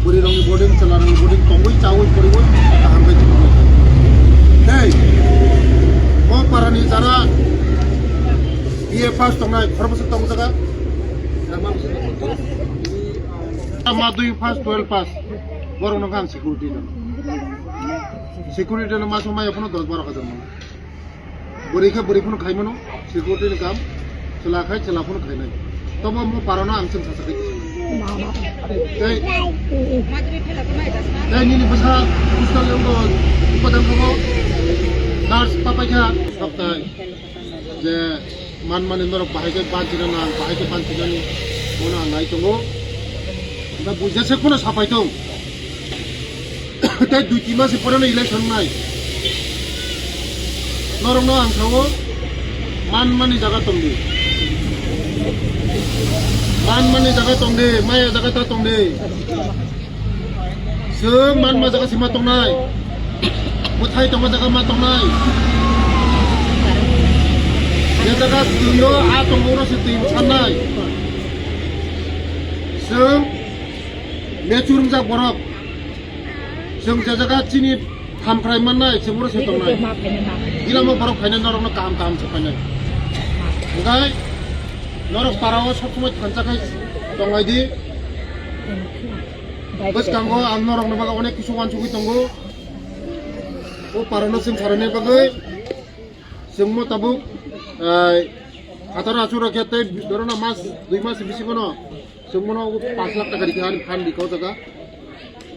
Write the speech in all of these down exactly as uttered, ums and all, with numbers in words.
Bwrwi rokni boarding, chwla rokni boarding tongwi chawi poriwi kaham khe tongwi. Tei o parani jara B A pass tongnai khoroksa tong jaga. Ama dui pass, twelve pass. Borok no ang security no. Security no maso maya phano dos baro hajar mano. Bwrwi khe bwrwi phano khai mano, security ni kam, chwla khai chwla phano khainai. Tobo mo parano ang chwng sacha khai kisa. Tei, tei nini bwsa hostel ni wngbo upadang kabo nurse papai kha. Soktai je man mani norok bahai khe banchina nang, bahai khe banchinani bono ang nai tongo. Eba buijasa kheno sapai tong. Tei dui tin mas pore no election nai. Norok no ang sao man mani jaga tong di. Man mani jaga tong di, maya jaga ta tong di. Chwng man ma jaga sima tong nai. Bwthai tong ma jaga ma tong nai. Je jaga twi o a tong oro se twi san nai. Chwng mature wngjak borok. Chwng je jaga chini thamkrai mannai, chwng oro se tongnai. Gilamo borok phainai norokno kaham kaham se phainai. Hwnkhe norok parao sob somoi thansa khai tonglai di. Bwskango ang norokni bagwi onek kisu uansugwi tongo. O parano chwng sarani bagwi. Chwngmo tabuk, ai, khatar aswk rok khe tei dorona mas, dui mas bisingo no chwngmo no o pash lakh taka rikha ani phan rikha o jaga.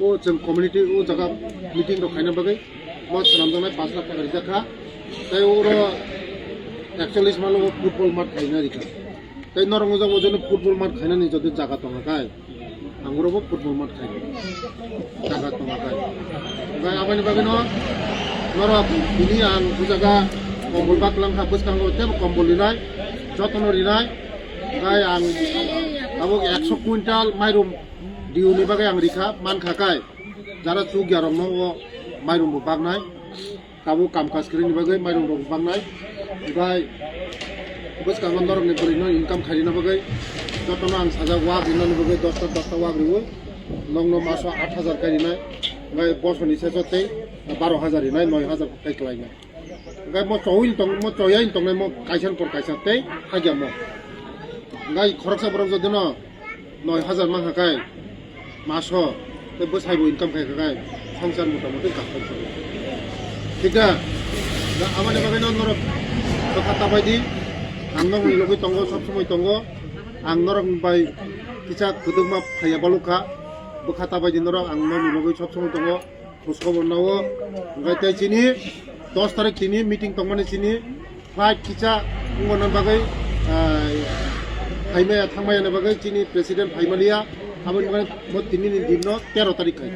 O chwng community o jaga meeting rok khaina bagwi mo swnamjaknai pash lakh taka rijak kha. Tei oro ekchollish malo football mat khaina rikha. Tei norok o jaga o jono football mat khainani joto jaga tongo kai. Ang oro bo football mat khai. Jaga tongo kai. Hwnkhe aboni bagwino norok bini ang o jaga kombol baklang kha, bwskango tebo kombol rinai, jotono rinai. Hwnkhe ang abo ekso quintal mairum diuni bagwi ang rikha, mankha kai. Jara chukya rokno o mairum bo baknai. Tabuk kam kaj kwrwini bagwi mairum rok baknai. Hwnkhe bwskango norokni bwrwino income khairina bagwi jotono ang sajak wak rinani bagwi dosta dosta wak riwi nokno maso aat hajar kai rinai. Hwnkhe bosoni seso tei baro hajar rinai, noi hajar kai kwlainai. Hwnkhe mo chowi tong, mo choyai tongnai mo kaisa por kaisa tei hagya mo. Hwnkhe khoroksa borok jotono noi hajar mankha kai maso, tei bwsai bo income khai kha kai, songsar mota moti kaham choli. Thik da? Da aboni bagwi no norok bwkha ta bai di, ang norokni logwi tongo, sob somoi tongo, ang norok bai kisa kwdwkma phaiya baluk kha, bwkha ta bai di norok, ang norokni logwi sob somoi tongo. Khoskhobor nao, hwnkhe tei chini dos tarik chini meeting tongmani chini flight kisa wngmani bagwi, ah, phaimaya thangmaya ni bagwi chini president phaimaliya, aboni bagwi bo tinini din no tero tarik khai.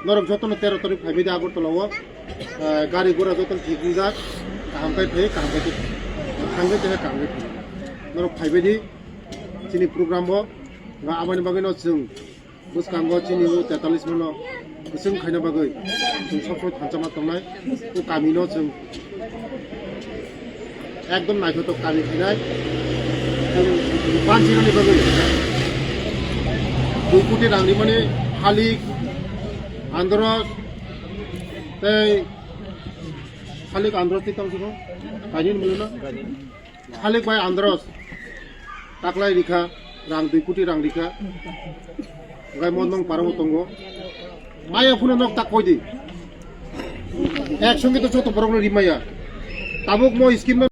Norok jotono tero tarik phaibai di Agartala o, ah, gari gura jotono thik wngjak, kaham khai phai, kaham khai thangwi tei kaham khai phai. Norok phaibai di chini program o, aboni bagwi no chwng Bwskango chini o tetalis mano bwswng khaina bagwi chwng sob somoi thansa ma tongnai. O kami no chwng ekdom naithotok kami khainai. Chwng banchirani bagwi dui koti rang rimani Halik, Andros tei Halik Andros tei tamo siko kainwi mano. Khalik bai Andros taklai rikha, rang dui koti rang rikha. Hwnkhe mo nong paramo tongo. Maya phano nok tak koi di. Ek songe to joto borok no rimaya. Tabuk mo scheme no